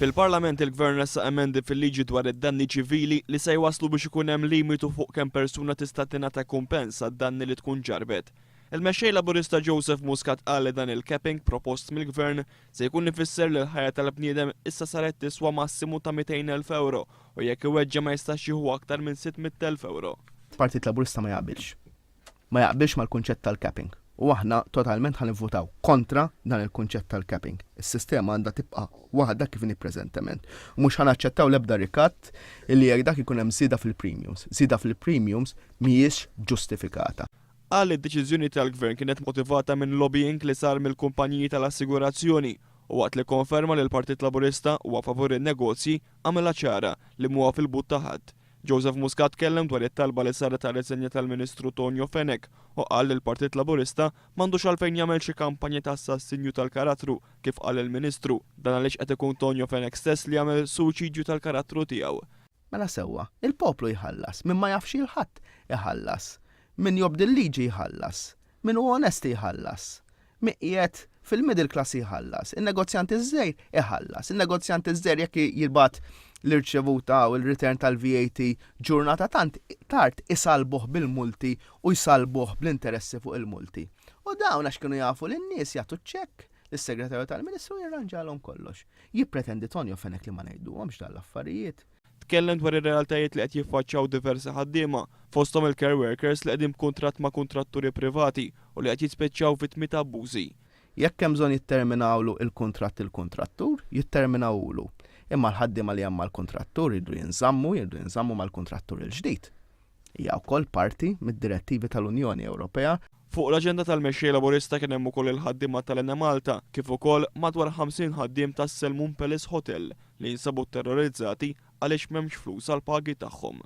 Fil-Parlament il-Gvern ressaq emendi fil-liġi dwar id-danni ċivili li se jwasslu biex ikun hemm limitu fuq kemm persuna tista' tingħata kumpens għad-danni li tkun ġarrbet. Il-Mexxej Laburista Joseph Muscat qal li dan il-capping propost mill-Gvern se jkun ifisser li l-ħajja tal-bniedem issa saret tiswa massimu ta' 200,000 ewro u jekk iweġġa' ma jistax jieħu aktar minn 600,000 ewro. Partit Laburista ma jaqbilx. Ma jaqbilx mal-kunċett tal-capping u aħna totalment ħa nivvutaw kontra dan il-kunċett tal-capping. Is-sistema għandha tibqa' waħda kif inhi preżentement. U mhux ħa naċċettaw l-ebda rikatt illi jekk dak ikun hemm żieda fil-premiums. Żieda fil-premiums mhijiex ġustifikata. Qal li d-deċiżjoni tal-Gvern kienet motivata minn lobbying li sar mill-kumpaniji tal-assigurazzjoni u waqt li kkonferma li l-Partit Laburista huwa favur in-negozji, għamilha ċara li mhuwa fil-but ta' ħadd. Joseph Muscat tkellem dwar it-talba li saret għar-riżenja tal-Ministru Tonio Fenech u qal li l-Partit Laburista m'għandux għalfejn jagħmel xi kampanja ta' assassinju tal-karattru kif qal il-Ministru. Dan għaliex qed ikun Tonio Fenech stess li jagħmel suwiċidju tal-karattru tiegħu. Mela sewwa, il-poplu jħallas, min ma jafx 'il ħadd iħallas, min jobdi l-liġi jħallas, min hu onest jħallas, Min qiegħed fil-middle class jħallas, in-negozjant iż-żgħir iħallas. In-negozjant iż-żgħir jekk jibgħat l-irċevuta u l-return tal-VAT ġurnata tant tard isalbuh bil-multi u jsalbuh bl-interessi fuq il-multi. U dawn għax kienu jafu lin-nies jagħtu ċ-ċekk lis-segretarju tal-Ministru jirranġalhom kollox. Jippretendi Tonio Fenech li ma ngħiduhomx dawn l-affarijiet. Tkellem dwar ir-realtajiet li qed jiffaċċjaw diversi ħaddiema, fosthom il-care workers li qegħdin b'kuntratt ma' kuntratturi privati u li qed jispiċċaw vittmi ta' abbużi. Jekk hemm bżonn jitterminawlu il-kuntratt il-kuntrattur, jitterminawulu. Imma l-ħaddiema li hemm mal-kuntrattur jridu jinżammu, jridu jinżammu mal-kuntrattur il-ġdid. Hija wkoll parti mid-direttivi tal-Unjoni Ewropea. Fuq l-aġenda tal-Mexxej Laburista kien hemm ukoll il-ħaddiema tal-Enemalta kif ukoll madwar 50 ħaddiem tas-Selmun Palace Hotel li jinsabu tterrorizzati għaliex m'hemmx flus għall-pagi tagħhom.